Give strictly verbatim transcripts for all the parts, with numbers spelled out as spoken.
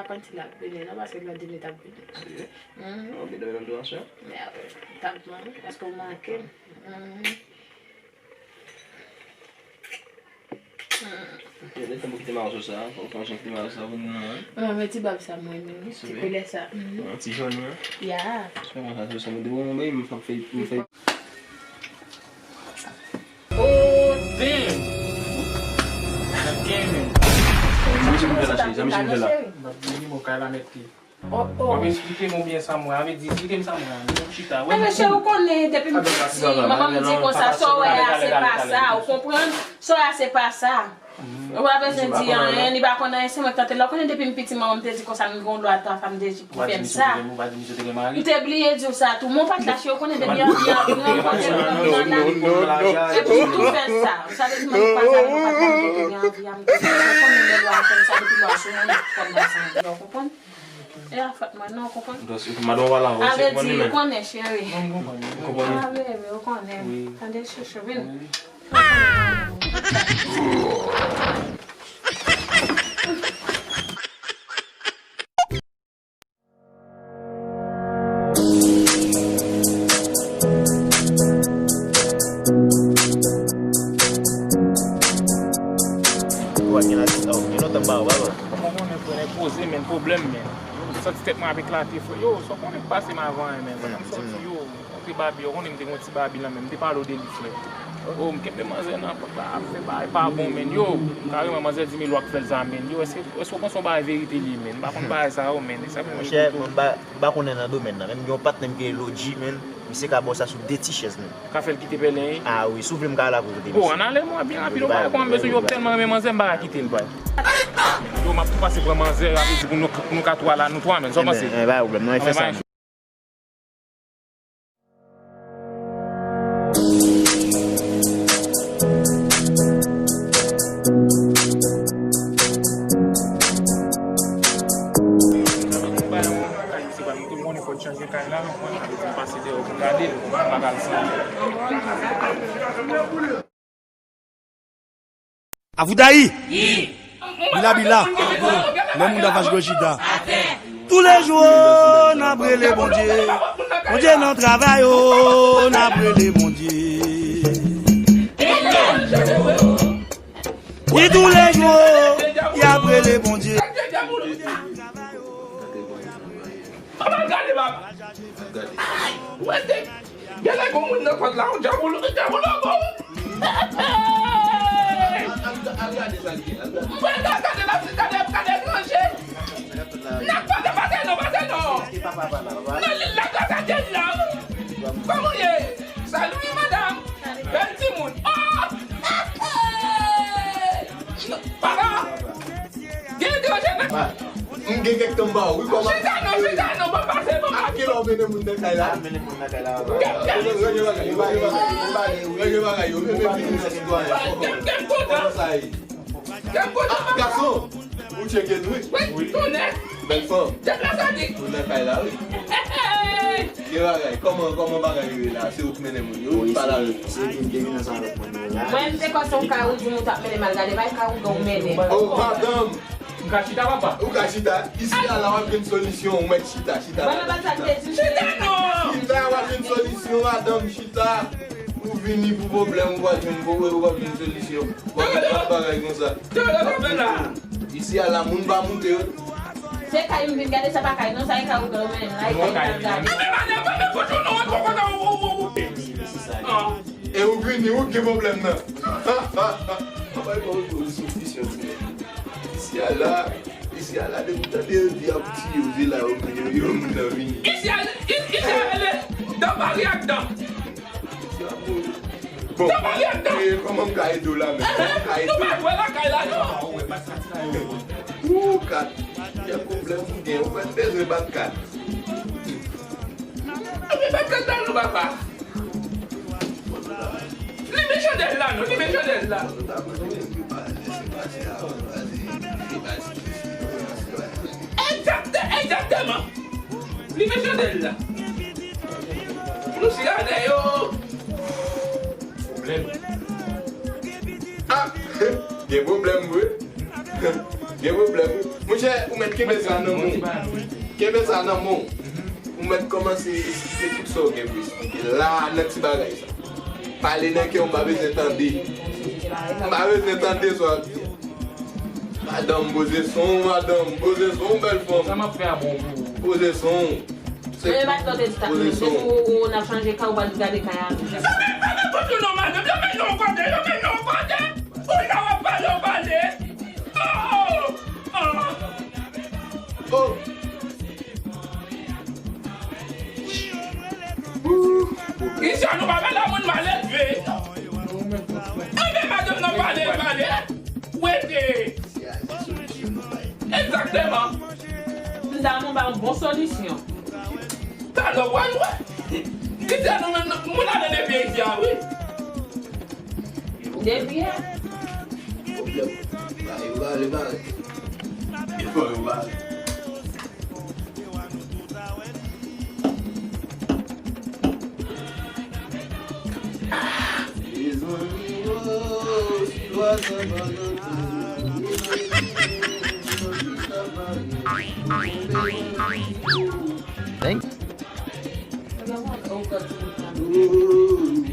Panti l ap vini non, paske l di li t ap vini. Serye? Mhm. Ok, dòmi nan dou answè? Mè, euh, t ap manke, paske w manke m. Mhm. Ok, lè tan pou kite mayo sa, fò w fè yon jan kite mayo sa pou moun nan, wi. Mwen, men ti bab sa, mwen, men, ti koulè sa. Mhm. Yon ti jòn, wi. Ya. Se pa konsa, se sa, mwen te bon, mwen, mwen fè, mwen fè. Oh, damn! Sa gen, men. Sa misye vin fè la, cheri? Sa misye vin fè la? M ap di, bon, kay la mèt li. Oh, oh. W ap esplike m oubyen sa m wè? Anvi di, esplike m sa m wè. Nou chita, wè. Enben, cheri, ou konnen, depi m piti, manman m di konsa, sa w wè a, se pa sa, ou konprann? Sa w wè a, se pa sa. Ou pa bezwen di anyen, li pa konn anyen, se mwen ki tante l la. Ou konnen, depi m piti, manman m te di konsa, m gen yon lwa twa fanm te di pou fè m sa. M te bliye di w sa tou, men w pa t la, cheri, ou konnen, depi anvi a vin, ou konnen, non, non, non, non, non. Epi m tou fè sa. Sa vle di, manman m pa t la, men nou pa t la, m te gen anvi a, m te fè sa. Ou konnen, lè lwa a fè m sa, depi lwa sou mwen, fò m nan santi, ou konprann? E a fòt mwen, non, ou konprann? Madanm w pa la, ou se konprann li menm. Ou konnen, cheri. Ou konprann li. Ah, bebe, ou konnen. Wi. Tande, chouchou, vin. Ou pa gen la, oh, gen lontan m pa wè w, baba. Kòman w konnen, frè, nèg poze, men, pwoblèm, men. M santi tèt mwen ap eklate, frè. Yo, sa w konnen k pase m avan, men. Pandan m sòti, yo, montre Babi, ou konnen m te gen yon ti Babi lan men, m te pale w de li, frè. Oh, m kenbe manzè nan pòt la, ap fè bagay pa bon, men. Yo, kareman, manzè di m e lwa k fè l sa, men. Yo, èske, èske w panse yon bagay verite li ye, men? M pa konn bagay sa yo, men. Monchè, mwen m pa, m pa konnen nan domèn nan. Men m gen yon patnè m ki rele Lodji, men. Misye ka ba w sa sou de ti chèz, men. Ka fè l kite pèlen, wi. Ah wi, si w vle m ka al avè w kote misye. Oh, ann ale, mwen, byen rapid, ou pa wè kòman m bezwen, yo, m tèlman renmen manzè, m pa ka kite l, bway. Yo, m ap pase pran manzè, rapid, pou nou, pou nou ka twa la, nou twa, men, sa w panse? Enben, pa pwoblèm, non, fè sa. Ou konnen fò w chanje kay la, mwen, m pase deyò pou m gade l, m pa ka al san li. Avoudayi! Bila bila! Lè moun ta fache gwo chita. Tou le jou, n ap rele Bondye. Bondye nan travay, o, n ap rele Bondye. Wi, tou le jou, y ap rele Bondye. Papa, gade, papa. Ay, wè, se, genlè gon moun nan kòt la, yon djab ou, djab ou lògò. Al gade sa li ye, al gade. Mwen gade, gade, gade, gade, gade, manje. N ap pase, pase non, pase non. Nan li la, gras a Dye la. Kòman w ye? Salut, madame. Bèl timoun. Oh! Papa! Gen etranje nan. M gen kèk tan m ba w, wi, kòman? Chita non, chita non, bon pase, bon pase. Ki lè w mennen moun nan kay la? Mennen moun nan kay la. Ranje bagay yo, ranje bagay yo, ranje bagay yo, ranje bagay yo, ranje bagay yo. Kèm kontan. Kòman sa ye? Kèm kontan, papa. Gason, ou tcheke nou, wi. Wi, tonnè. Bèl fanm. Deplase di. Moun nan kay la, wi. Hey, hey. Gen bagay, kòman, kòman bagay yo ye la? Se ou k mennen moun yo, ou pa la menm? Se vin, te vin ansanm avèk moun yo la. Mwen, m te panse w ka, ou di m ou t ap mennen m al gade bay ka ou gen w mennen. Oh, madanm! M ka chita, papa? Ou ka chita. Isi a la, w ap jwenn solisyon, ou mèt chita, chita. Mwen, nan bat sa m te di. Chita non! Chita, w ap jwenn solisyon, madanm, chita. Ou vini pou pwoblèm, ou pa jwenn, ou pa jwenn solisyon. W ap jwenn bagay konsa. Isi a la, moun pa moute yo. Se kay m vin gade, sa pa kay non, sa e kay ou dòmi la, e kay m vin gade. Enben, madanm, pa fè kochon non, e kòkòt ou, ou, ou, ou. E ou vini, ou gen pwoblèm nan. Anba yon sou fisyon, ti nèg. Isi a la, isi a la, depi w tande yo di ap tiye, ou se la yo vini, yo moun nan vini. Isi a, i-, isi a rele dan mari ak dan. Bon, e kòman m ka ede w la menm? Kòman m ka ede w? Nou pa jwe lakay la non. Ou kat, gen pwoblèm ou gen, ou pa t bezwen bat kat. Epi bat kat la non, papa. Limen chandèl la non, limen chandèl la. Egzakte-, egzakteman. Limen chandèl la. Nou sirade yo. Pwoblèm. Ah, gen pwoblèm vre. Gen pwoblèm. Monchè, ou mèt kenbe sa nan men w. Kenbe sa nan men w. Ou mèt kòmanse esplike tout sa w gen pou esplike la, nan ti bagay sa. Pale nan kè w, m pa bezwen tande. M pa bezwen tande sa w ap di. Madanm, poze son w, madanm. Poze son w, bèl fanm. Sa m ap fè a bon pou ou. Poze son w. Se... Mwen, madanm, te di sa, poze son w. Ou, ou, n ap chanje kay, ou pral gade kay a. Sa fè, sa fè tout nou non, madanm. Yo menm non kote, yo menm non kote. Ou la w ap pale, w pale. Oh! Oh! Oh! Isit, nou pa pale a moun malelve. Enben, madanm nan pale, pale. Wete. Egzakteman. M ta renmen ba yon bon solisyon. Talè, w wè, w wè. Isit, nou menm, moun ale depi isit, wi. Depi a. Pwoblèm. Ba yo pale, pale. Yo pale. Mezanmi, oh, si vwazin pa nan tou. Thank you. Oh,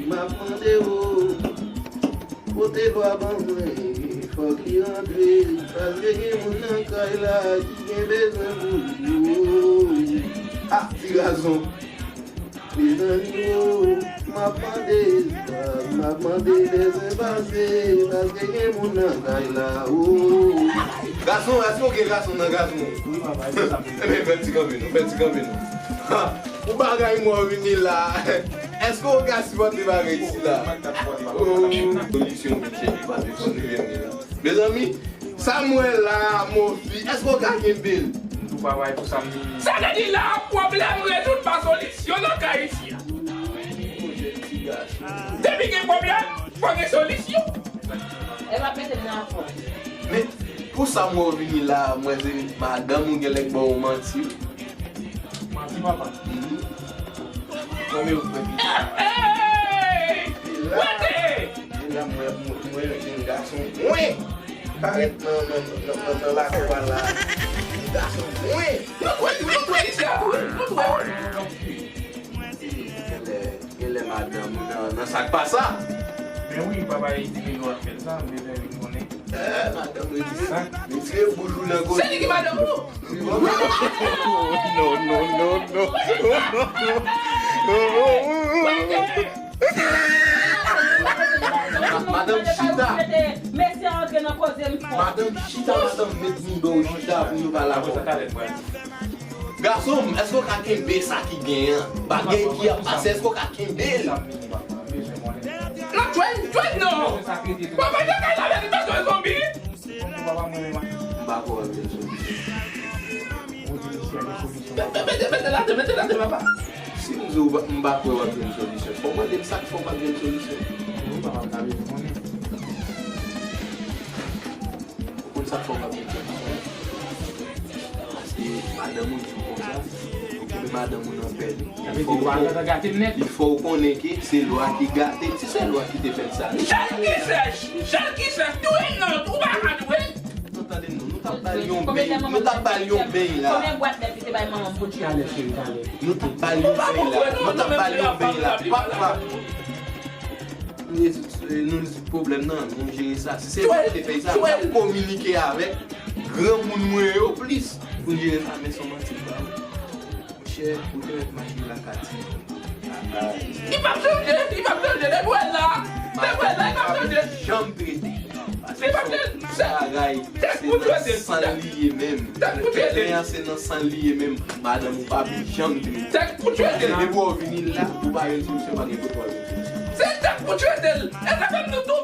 m ap mande, oh. Pote lwa ban mwen, fòk li rantre, paske gen moun nan kay la ki gen bezwen pou li. Ah, ti gason. Mezanmi, oh, m ap mande, m ap mande lèzè pase, paske gen moun nan kay la, oh. Gason, èske w gen gason nan gason? Wi, papa, e sa m ye. Enben, fè ti kanpe nou, fè ti kanpe nou. Ha, pou bagay mò vini la. Èske w ka sipòte bagay isi la? Oh, solisyon, monchè, pa te fò nou vini la. Mezanmi, sa m wè la, Mofi, èske w ka kenbe l? M tou pa bay pou sa m vini. Sa vle di la, pwoblèm rezoud pa solisyon nan kay isi a. Depi gen pwoblèm, fò gen solisyon. E m ap mete m nan afè. Men, pou sa m wè w vini la, mwen se madanm ou genlè k ba w manti. Manti, papa. Mhm. Konbyen ou fè? Hey! Wete! E la, mwen, mwen, mwen, yon jenn gason. Mwen! Parèt nan, nan, nan, nan, nan lakou a la. Yon gason. Mwen! Mwen, mwen, mwen, mwen, mwen, mwen, mwen. Genlè, genlè madanm ou nan, nan sa k pa sa. Men wi, papa, e di ke yo ap fè l sa, m bezwen vin konnen. Eh, madanm, retire, retire bouch ou nan kote. Se li ki madanm ou? Non, non, non, non. Ma-, madanm chita. Mesye antre nan koze m fò. Madanm chita, madanm met mouda w chita pou nou pale avè w. Gason m, èske w ka kenbe sa ki gen an? Bagay ki ap pase, èske w ka kenbe l? N ap jwenn, jwenn non. Papa, te kay la, li bezwen zonbi. M pa kwè w ap jwenn solisyon. Mete, mete, mete l atè, mete l atè, papa. Si m di w m pa kwè w ap jwenn solisyon, fò w mande m sa k fè w p ap jwenn solisyon. Ou konn sa k fè w p ap jwenn solisyon? Paske madanm ou di w konsa, ou kenbe madanm ou nan pè li. Li fè w konnen ke se lwa ki gate l. Si se lwa ki te fè l sa, li Chal ki sèch, chal ki sèch, touye m nan, ou pa ka touye m. Non, tande m non, nou t ap ba l yon beny, nou t ap ba l yon beny la. Konbyen bwat nèf li te bay manman m pou Dye a? Talè, cheri, talè. Nou t ap ba l yon beny la, nou t ap ba l yon beny la. Papa, nou rezoud, nou rezoud pwoblèm nan, nou jere sa. Si se nou ki te fè sa, nou t ap kominike avèk granmoun mwen yo plis pou n jere sa, men se yon manti l ba ou. Monchè, ou te mèt mache lakati. Li p ap chanje, li p ap chanje, depi w wè l la, depi w wè l la, li p ap chanje. Janm trete. Li p ap chanje. Bagay, se nan san li ye menm. Pèlen an se nan san li ye menm. Madanm ou p ap janm trete. Tèt pou trete. Depi w vini la, ou pa jwenn solisyon, pa gen kote w al jwenn solisyon. Se tèt pou trete l. E sa fè m di w tou,